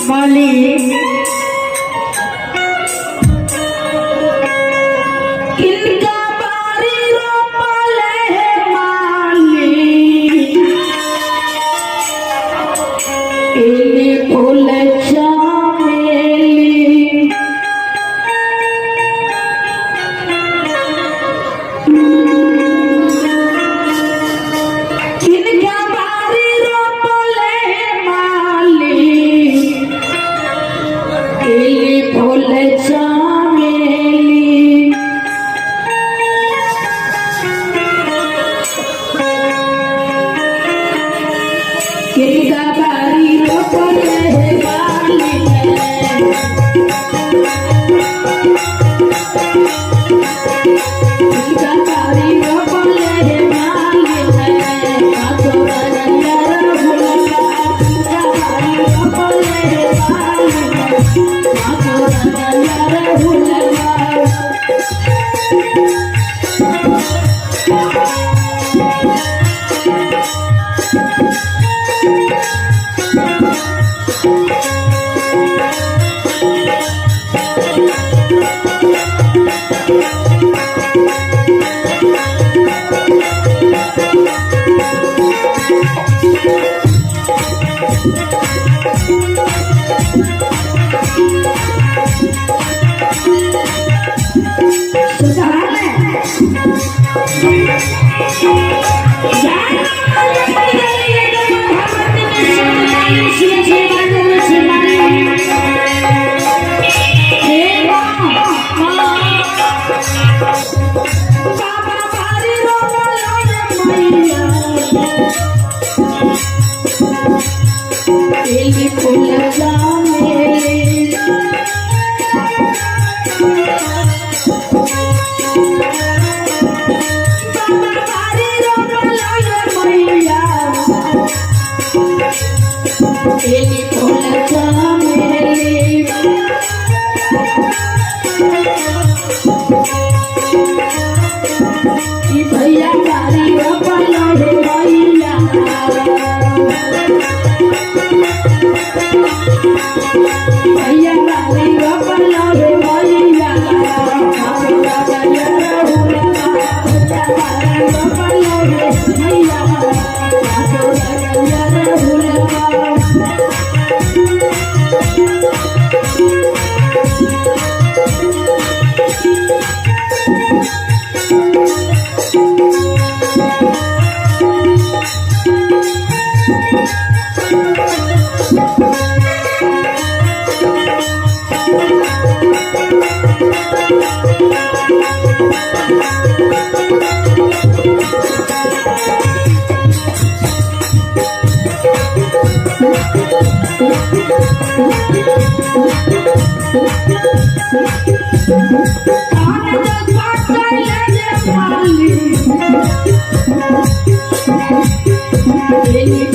माली किनका बारी रोपल है माली एले फूल चमेली किनका बारी रोपल है माली एले फूल चमेली किनका बारी रोपल है माली किनका बारी रोपल है माली पाँचों रंगिया रघुलवा किनका बारी रोपल है माली पाँचों रंगिया रघुलवा। फूल जाने बाबा बारी रोपल मैया एली फूल चमेली ई भैया बारी रोपल हे मैया भैया बारी रोपल हे मैया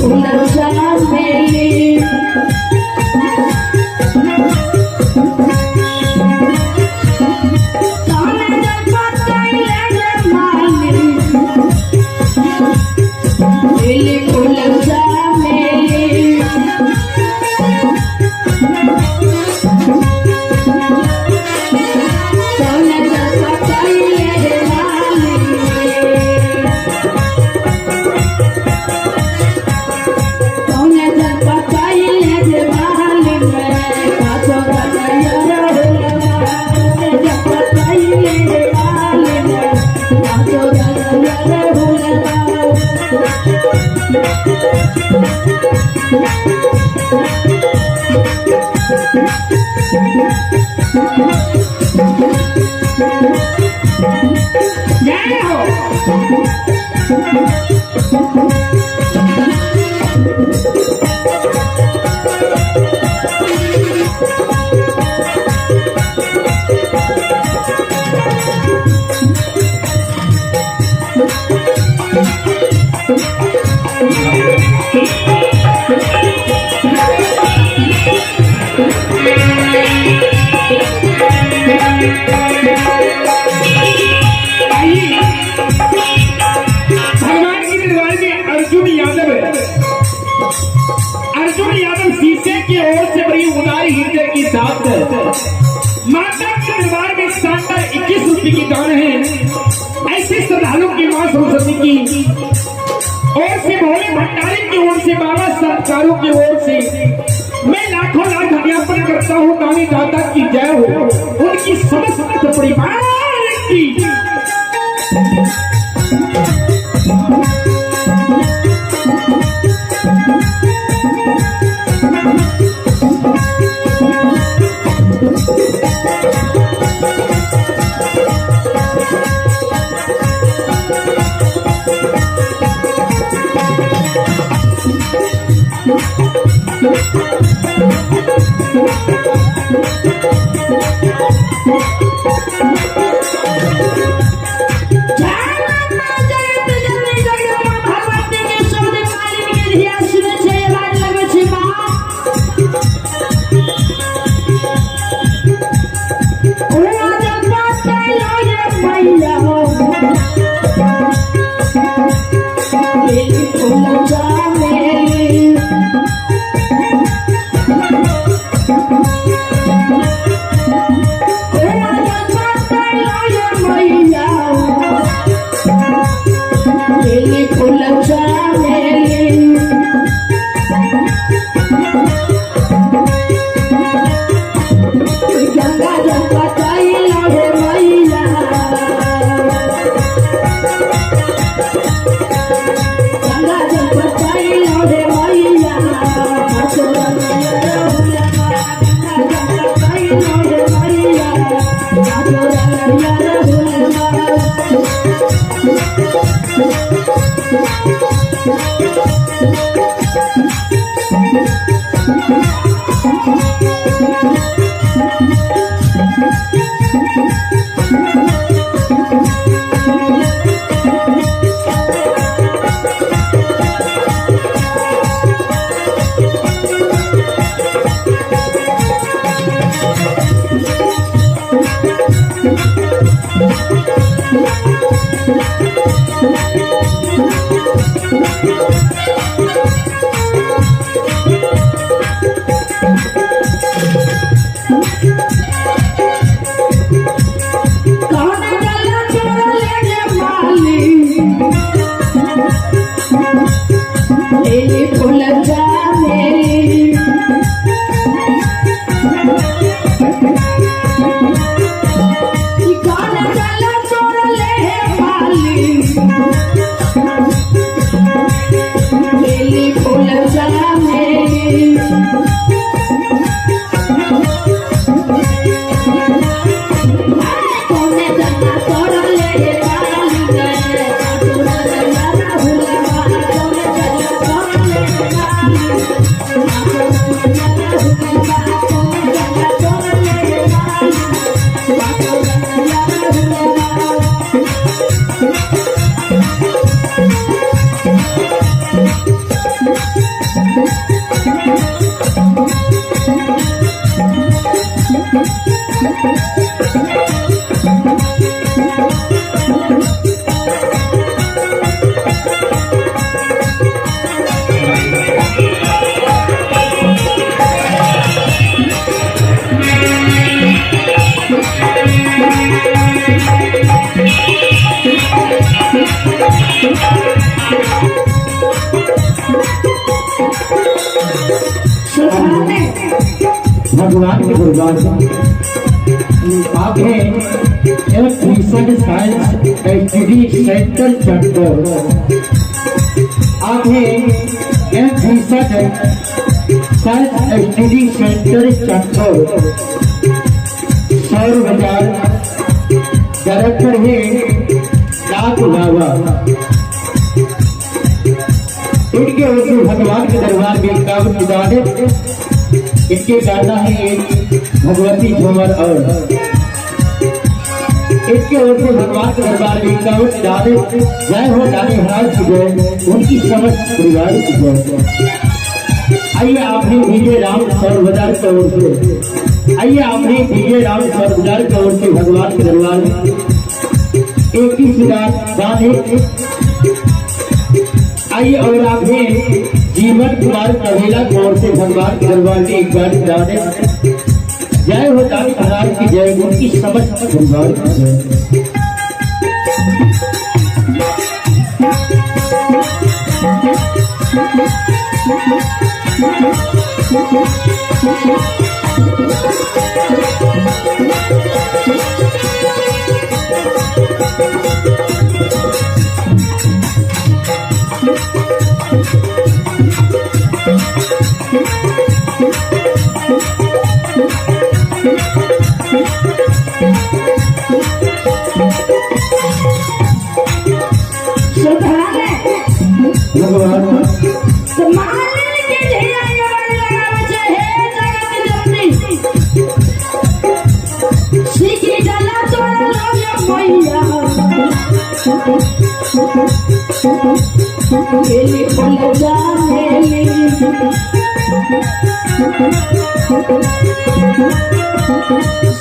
फूल चमेली फूल चमेली कौन जपतैले हे माली कौन जपतैले हे माली पाँचों रंगिया रहुलवा जपतैले हे माली पाँचों रंगिया रहुलवा। जय हो। आइए, भगवान के दरबार में अर्जुन यादव है। अर्जुन यादव शीशे की ओर से बड़ी उदारी हृदय के साथ माता के दरबार में शानदार 21 रुपए की दान है। ऐसे श्रद्धालु की मां सरस्वती की ओर से, भोले भंडारी की ओर से, बाबा संतकारों की ओर से मैं लाखों लाख ज्ञापन करता हूँ। दानी दाता की जय हो, उनकी समस्त परिवार की। जय माता, जय जननी जगदम्बा भगवती के शब्द मालिन के धिया सुनै छै, आवाज लगै छै माँ। ओ जब लगे मैया बेली फूल चमेली, ओ जब लगे मैया बेली फूल चमेली। गंगा जल पतैला हे मैया, गंगा जल पतैला हे मैया, गंगा जल पतैला हे मैया, कौन गला चोर ले माली, बेली फूल चमेली, कौन गला चोर ले माली, बेली फूल चमेली। कौने गला चोर ले माली, कौने गला चोर ले माली, कौने गला चोर ले माली। भगवान के दरबार में आप हैं F Bhushan science study centre Chandaur. आप हैं F Bhushan science study centre Chandaur, सौर बाजार, डायरेक्टर है डाक बाबा। इनके ओर से भगवान के दरबार में इक्यावन निदान है। इनके गाना है एक भगवती झूमर और इनके ओर से भगवान के दरबार में इक्यावन निदान है। जय हो दानी महाराज की जय, उनकी समस्त परिवार की जय। आइए आपने विजय राम सौर बाजार की ओर से, आइए आपने विजय राम सौर बाजार की ओर से भगवान के दरबार में 21 दान है। आइए और आप हैं। जीवन कुमार कबीला की ओर से भगवान के दरबार में एक गाड़ी दान है। जय हो दान महाराज की जय, उनकी समस्त परिवार की जय। श्रद्धा भगवान तो मालिन के धिया ये बड़ी लगावे छे, हे जगत जननी। सीखी जला तोरा लोग मैया। मेली फूल जा मेली।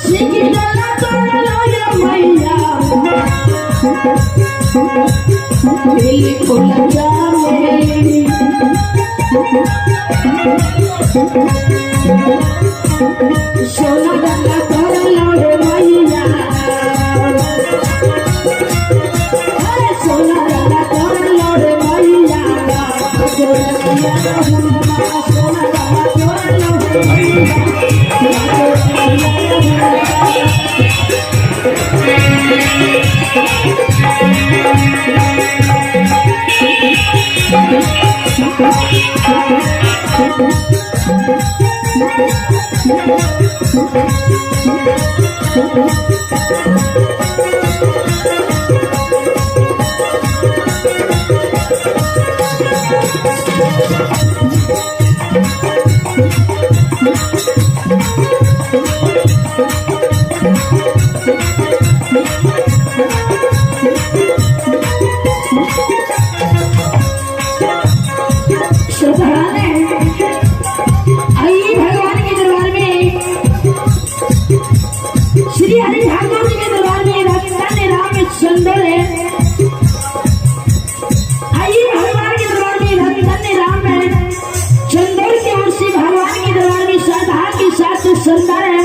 सीखी जला तोरा लोग मैया। मेली फूल जा मेली। सोना गंगा तोरा लोग मैया। अरे सोना गंगा तोरा लोग मैया। सोना गंगा सोना गंगा तोरा लोग मैया। श्रद्धा ने आई भगवान के दरबार में, श्री हरि ठाकुर जी के दरबार में रतन राम चंद्र है। आई भगवान के दरबार में रतन राम चंद्र की ओर से भगवान के दरबार में श्रद्धा के साथ सुंदर है।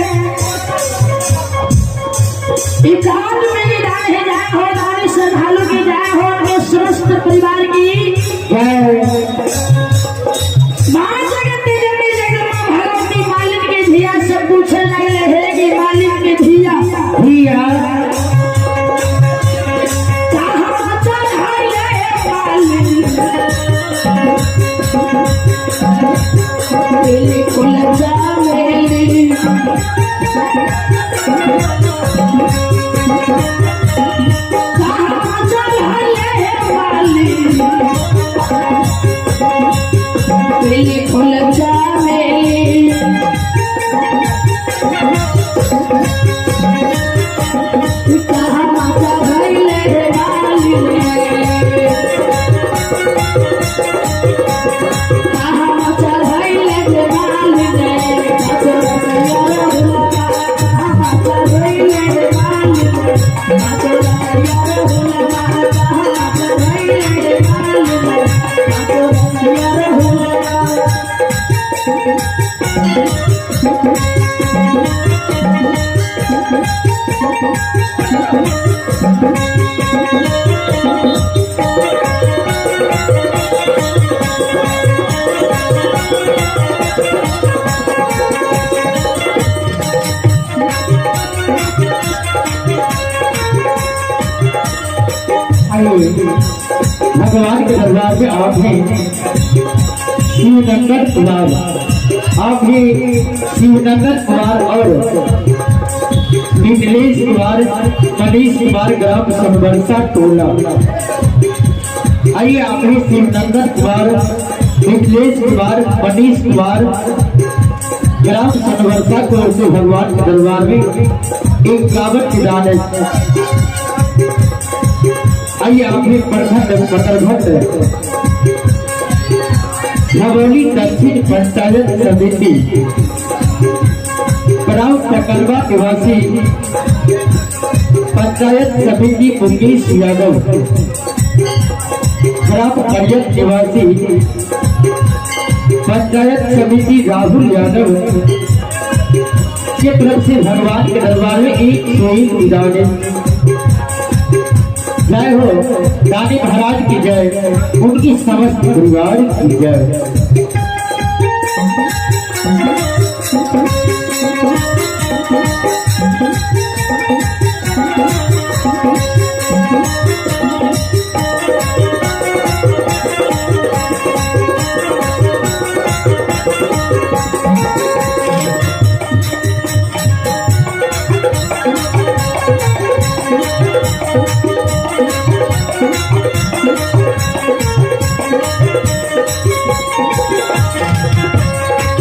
एकांत में भी दान है, जय हो दान श्रद्धालु की जय हो, उनके समस्त परिवार की जय। माँ जगत जननी जगदम्बा भगवती मालिन के धिया से पूछे लगले हे कि मालिन के धिया धिया कहाँ चढ़ाइले मालिन बेली फूल चमेली। कहाँ चढ़ाइले मालिन बेली फूल चमेली। कहाँ चढ़ाइले मालिन, कहाँ चढ़ाइले मालिन, कहाँ चढ़ाइले मालिन, कहाँ चढ़ाइले मालिन। आइए भगवान के दरबार में आप हैं शिवनंदन कुमार, आप हैं शिवनंदन कुमार और मिथिलेश कुमार, मनीष कुमार, ग्राम संवर्षा टोला। आइए आप हैं शिवनंदन कुमार, मिथिलेश कुमार, मनीष कुमार, ग्राम संवर्षा को ओर से भगवान के दरबार में 51 की दान है। आइए आप भी प्रखंड पतरघट भगोली दक्षिण पंचायत समिति ग्राम चकरवा निवासी पंचायत समिति मुकेश यादव, ग्राम परियत निवासी पंचायत समिति राहुल यादव के तरफ से भगवान के दरबार में 101 की दान है। जय हो दानी महाराज की जय, उनकी समस्त परिवार की जय।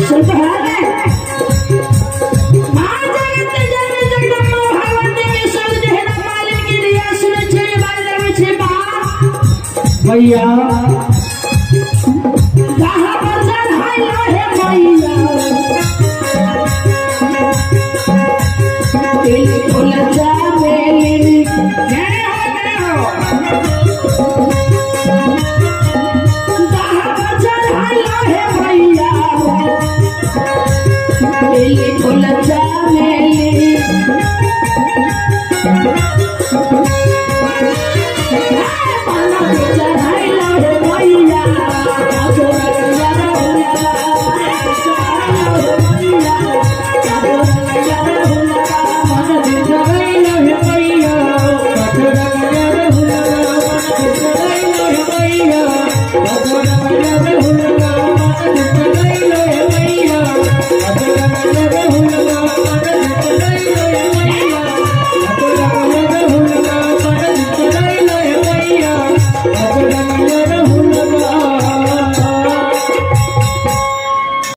सुन है माँ जगत जननी जगदम्बा भगवती के शब्द जो है ना मालिन की दिया सुनै छै बाजर में छै बा। मैया कहाँ पर चढ़ाई हे मैया बिल्कुल चमेली। जय हो, जय हो। कहाँ पर चढ़ाई हे मैया बिल्कुल चमेली। मैया।